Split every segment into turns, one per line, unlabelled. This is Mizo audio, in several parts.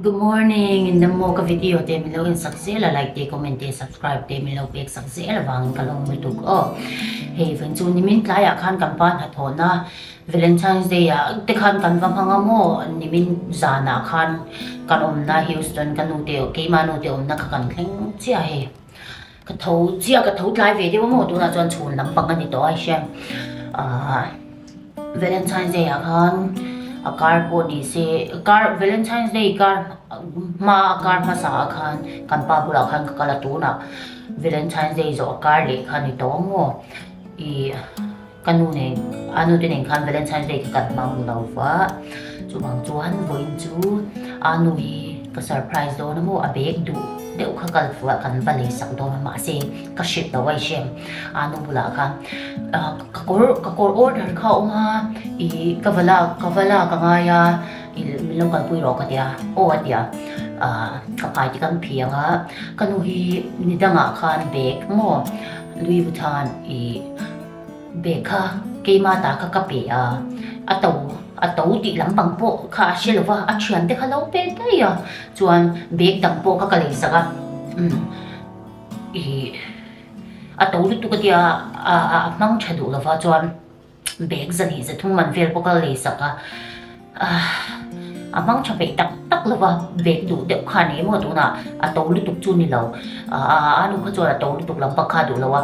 Good morning in dam maw ka video te min lo en sak zel a like te comment te subscribe te min lo pek sak zel avangin ka lawm lutuk aw hei vawiin chu nimin tlaiah khan kan pa hnathawhna Valentine's Day ah te khan kan va hmang a maw nimin zanah khan kan awmna Houston ka nu te keimah nu te awmna kha kan thleng chiah hei ka tho chiah ka tho tlai ve deuh a maw tunah chuan chhun lampang a ni tawh a i hria ahh Valentine's Day ah khan a kar pawh ni se kar Valentine's Day kar hma a kar hmasa ah khan kan pa bulah khan ka kal a tunah Valentine's Day zawh a kar leh kha a ni tawh a maw ih. Ka nu nen, a nu te nen khan Valentine's Day kha kan hmang lo va, chuvang chuan vawiin chu a nu hi ka surprise dawn a maw, a bag duh deuh kha kal fuh a kan va lei sak dawn a mahse ka hrilh lo a i hriam a nu bulah khan ka kawr ka kawr order kha a awm a ih ka va lak ka va lak a ngai a ih min lo kalpui rawh ka ti a aw a ti a ka phai te kan phiang a ka nu hi ni dangah khan bag maw Louis Vuitton ih. Bag kha keimah ta kha ka pe a, a to a to tih lampang pawh kha a hre lo va, a thian te kha lo pe daih a, chuan bag dang pawh kha ka lei sak a, umm ih a to lutuk a tia a a hmang tha duh lo va chuan bag zahnih zathum man vel pawh ka lei sak a. A hmang tha peih tak tak lo va, bag duh deuh kha a ni emaw tunah a to lutuk chu ni lo. A nu kha chuan a to lutuk lam bak kha a duh lo a,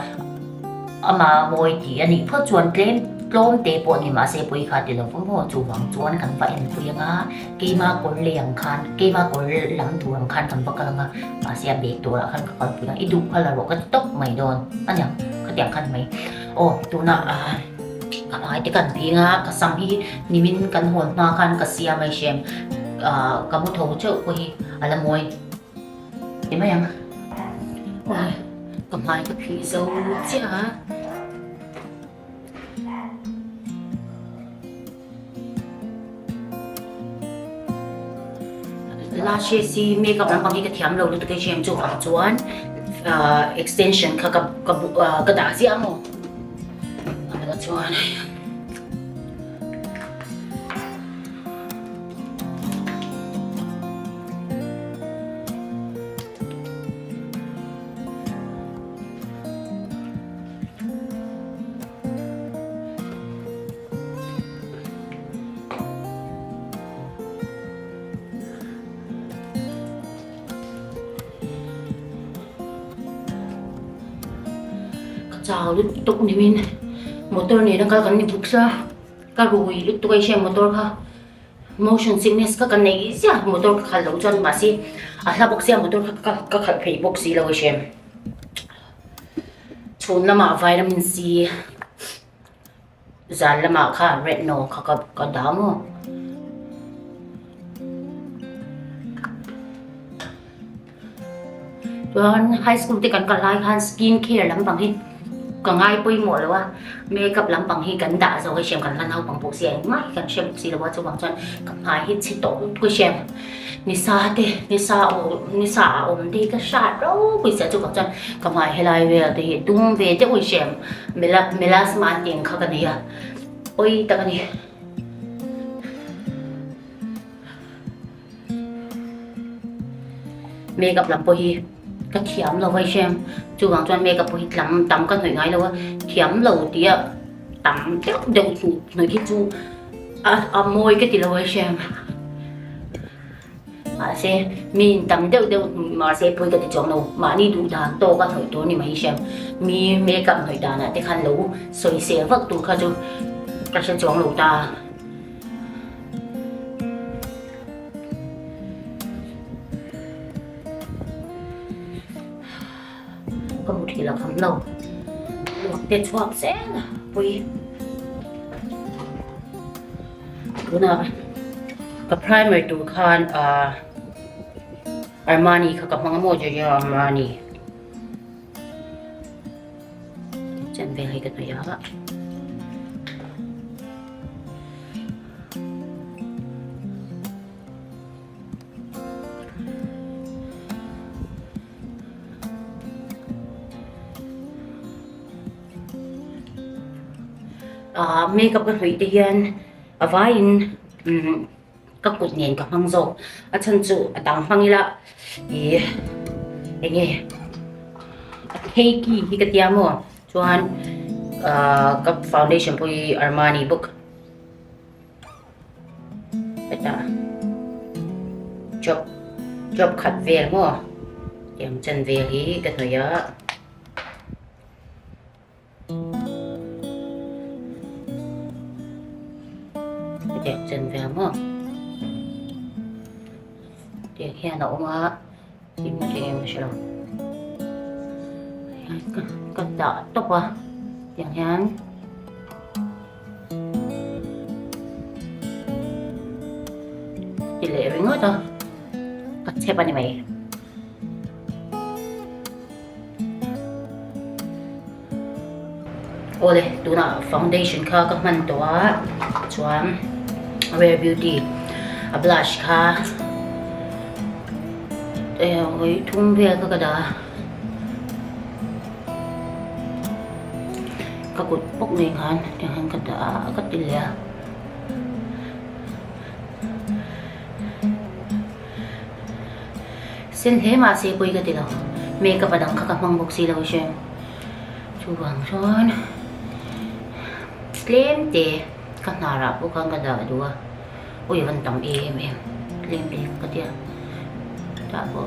amah mawi tih a nih phawt chuan tlem tlawm te pawh ni mahse pawi kha a ti lo va maw chuvang chuan kan va enpui ang a, keima kawr lei ang khan keima kawr lam tur ang khan kan va kal ang a, mahse a bag turah khan ka kalpui ang, i duh kha la rawh ka ti tawp mai dawn a niang khatiang khan mai aw tunah. Ka hmai te kan phing a, ka sam hi nimin kan hawn hma khan ka siam a i hrem ah ka mu tho theuh pawh hi a la mawi ti mai ang. Awi ka hmai ka phih zo chiah a. Lashes hi makeup lampang hi ka thiam lo lutuk e hrem chuvang chuan ah extension kha ka ka ka dah ziah maw chuan Ka chau lutuk nimin motor nena kal kan ni bawk sia ka rui lutuk a i hria motor kha motion sickness kha ka nei ziah motor ka khalh loh chuan mahse a hla bawk sia motor kha ka khalh phei bawk si lo i hria chhun lamah vitamin C. Zan lamah khan retinol kha ka ka dah maw? Chuan high school te kan kal lai khan skin care lampang hi ka ngai pawimawh lo a, makeup lampang hi kan dah zawk a hriam kan la naupang bawk si a engmah hi kan hre bawk si lo a chuvang chuan ka hmai hi chhe tawh lutuk a hriam. Nisa te nisa aw nisa a awm te hi ka hrat ropui sia chuvang chuan ka hmai helai vel te hi dum ve deuh in hrem mela melasma an tih ang kha ka nei a pawi tak a ni. Makeup lam pawh hi ka thiam lo vai hrem chuvang chuan makeup pawh hi tlam tam ka hnawih ngai lo a thiam lo tih a tam deuh deuh hnawih hi chu. A mawi ka ti lo a hriam mahse mi in tam deuh deuh mahse pawi ka ti chuang lo mahni duh dan tawk a hnawih tur ni mai hriam mi makeup hnawih danah te khan lo sawi sel vak tur kha chu ka hre chuang lo ta. Ka hmu thei lo kham lo luak te chhuak zel a pui tuna ka primer tur khan ah Armani kha ka hmang a maw Giorgio Armani chen vel hi ka hnawih a. Makeup ka hnawih te hian a vaiin umm. Ka kut nen ka hmang zawk. A chhan chu a dang hmang ila ih eng nge a cakey hi ka tia maw chuan ah ka foundation pawh hi Armani bawk hetah drop drop khat vel maw tiang chen vel hi ka hnawih a. Hetiang chen ve ang maw? Tiang hian a awm a, thil hma thei em ka hre lo. Ka dah tawp a, tiang hian. Ti leh ringawt a, ka chep a ni mai. Awle tunah foundation kha ka hman tawh a chuan rare beauty a blush kha eng thum vel kha ka dah a ka kut bawk nen khan tiang hian ka dah a ka ti leh a. Sen hle mahse pawi ka ti lo, makeup a dang kha ka hmang bawk si lo hre. Chuvang chuan tlem te ka hnar ah pawh khan ka dah duh a, ui a van tam em em, tlem te ka tia tah pawh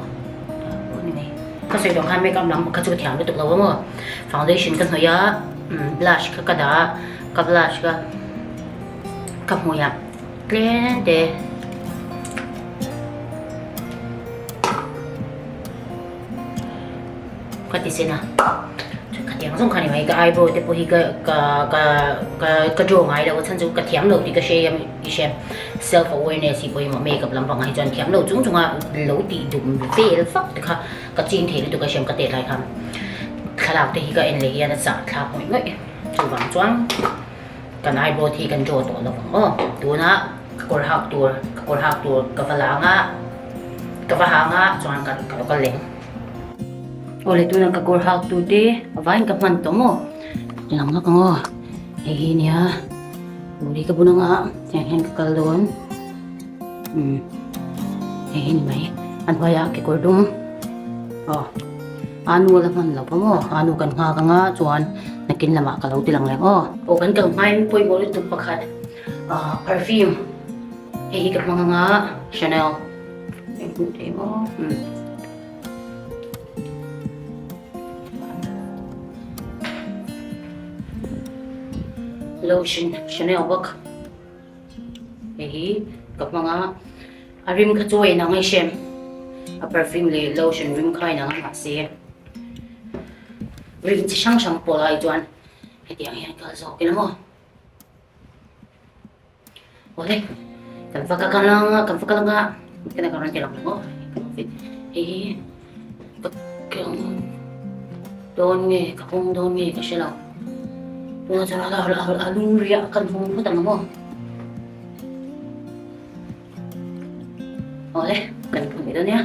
tah pawh a ni mai. Ka sawi tawh khan makeup lam kha chu ka thiam lutuk lo a maw, foundation ka hnawih a, blush kha ka dah a, ka blush kha ka hmui ah. Tlem te. Ka ti sen a. Khatiang zawng kha ni mai ka eyebrow te pawh hi ka ka ka ka ka draw ngai lo a chhan chu ka thiam lo tih ka hre em i hre self awareness hi pawimawh makeup lampangah hi chuan thiam lo chung chunga lo tih dum vel vak te kha ka ching thei lutuk a hriam ka tet lai khan thlalak te hi ka en leh hian a chah thlak ngawih ngawih chuvang chuan. Kan eyebrow hi kan draw tawh lo ang aw. Tunah ka kawr hak tur, ka kawr hak tur ka va lang a, ka va hang a chuan ka ka lo kal leng. Aw le tunah ka kawr hak tur te a vaiin ka hman tawh maw. Lang lawk ang aw. Hei hi nia tur hi ka bun anga tiang hian ka kal dawn. Umm hei hi ni mai. A hnuaiah kekawr dum aw. A nu la hman lo va maw? A nu kan nghak anga chuan nakin lamah ka lo ti lang leh aw. Aw kan kal hmain pawimawh lutuk pakhat ah perfume hei hi ka hmang anga Chanel hei hmuh theih maw umm. Lotion Chanel bawk hei hi ka hmang a. A rim kha chu a inang a i hrem. A perfume leh lotion rim kha a inang a mahse rim chi hrang hrang pawh lai chuan hetiang hian kal zawk ila maw. Awle kan va ka kal anga kan va kal anga kan rawn ti lang maw hei hi ka keng dawn nge ka hawng dawn nge ka hre lo tunah chuan a lung riah kan hawng phawt ang maw. Awle, kan phun leh dawn nia.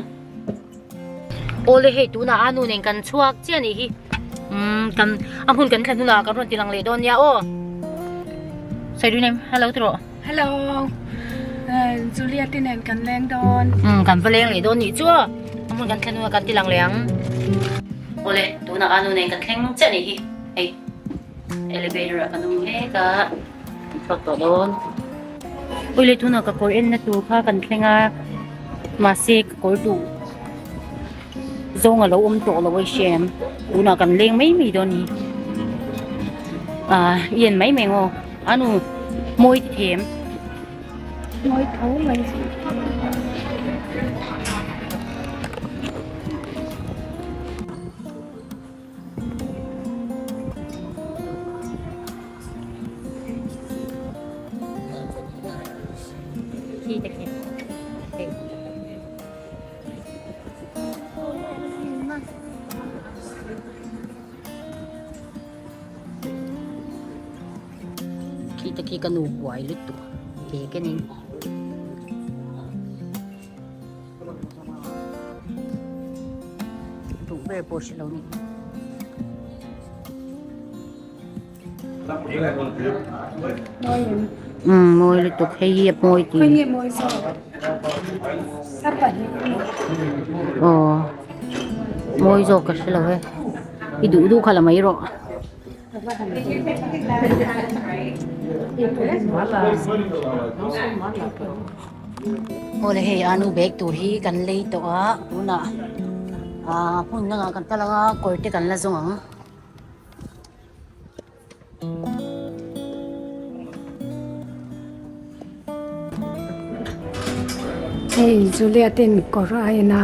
Awle hei tunah a nu nen kan chhuak chiah anih hi. Umm kan a hmun kan thlen hunah kan rawn ti lang leh dawn nia aw. Sawi nem, hello ti rawh.
Hello. Julia te nen kan leng dawn.
Umm kan va leng leh dawn nih chu aw. A hmun kan thlen hunah kan ti lang leh ang. Awle, tunah a nu nen kan thleng chiah anih hi. Hei elevator ah kan awm mek a. Kan chhuak tawh dawn. Ui leh tunah ka kawr enna tur kha kan thleng a mahse ka kawr duh zawng a lo awm tawh lo a i hria em tunah kan leng mai mai dawn a ni ah i en mai mai ang aw a nu mawi ti thei em.
Mawi tho mai.
Khi te khi ka nu buai lutuk bag a ni. Duh ber pawh hre lo ni. Umm mawi lutuk hei hi a mawi tih.
Khawi nge mawi zawk? A pahnih a ni.
Aw mawi zawk ka hre lo e i duh duh kha la mai rawh. Awle hei a nu bag tur hi kan lei tawh a tunah ah hmun dangah kan kal ang a kawr te kan la zawng ang.
Hei Juliet in kawr a en a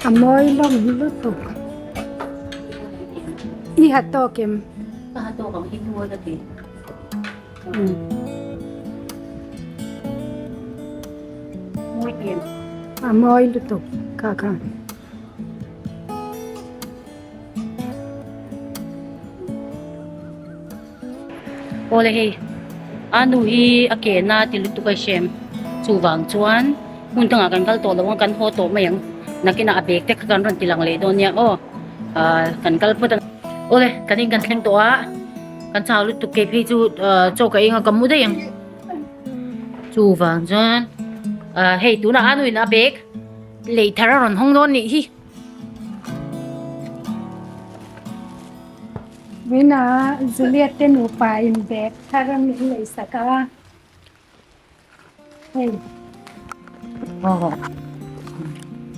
a mawi lawm lutuk i ha tawk em?
Ka ha tawk ang hi mawi ka ti. Mawi ti em?
A mawi lutuk kha kha.
Awle hei a nu hi a ke na ti lutuk a hrem chuvang chuan hmun dangah kan kal tawh lo ang kan haw tawh mai ang nakinah a bag te kha kan rawn ti lang leh dawn nia aw ah kan kal phawt ang awle kan in kan thleng tawh a kan chau lutuk kei phei chu ah chaw ka eng a ka mu daih ang chuvang chuan ah hei tunah a nu in a bag lei thar a rawn hawng dawn nih hi.
Vawiinah Juliet te nupa in bag thar a min lei sak a, hei.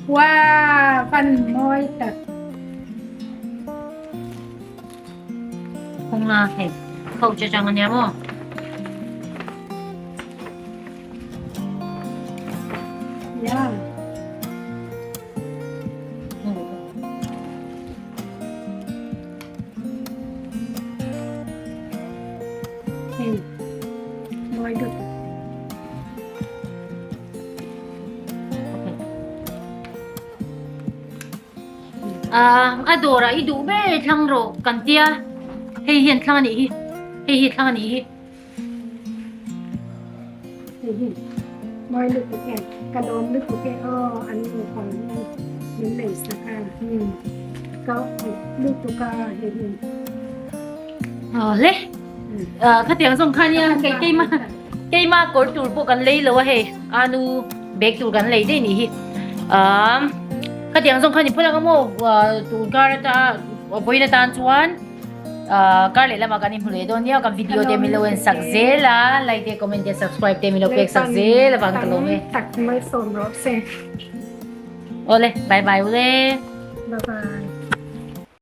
Wow, van mawi tak.
Kawng la hei, pouch atang ania maw?
Yeah. Hei, mawi lutuk.
Ah, a dawrah i duh ber thlang rawh kan tia hei hian thlang a nih hi hei hi thlang a nih hi.
Mawi lutuk e, ka lawm lutuk e aw an nupa hi min nei sak a ka awih lutuk a hei hi.
Aw hle khatiang zawng kha nia kei keima keima kawr tur pawh kan lei lo a hei anu bag tur kan lei daih nih hi khatiang zawng kha ni phawt ang a maw tun kar ata vawiin atan chuan. Ahh kar leh lamah kan inhmu leh dawn nia kan video te min lo en sak zel a like te comment te subscribe te min lo pek sak zel avang ka lawm e.
Tak mai sawm rawh se.
Awle bye bye ule.
Bye bye.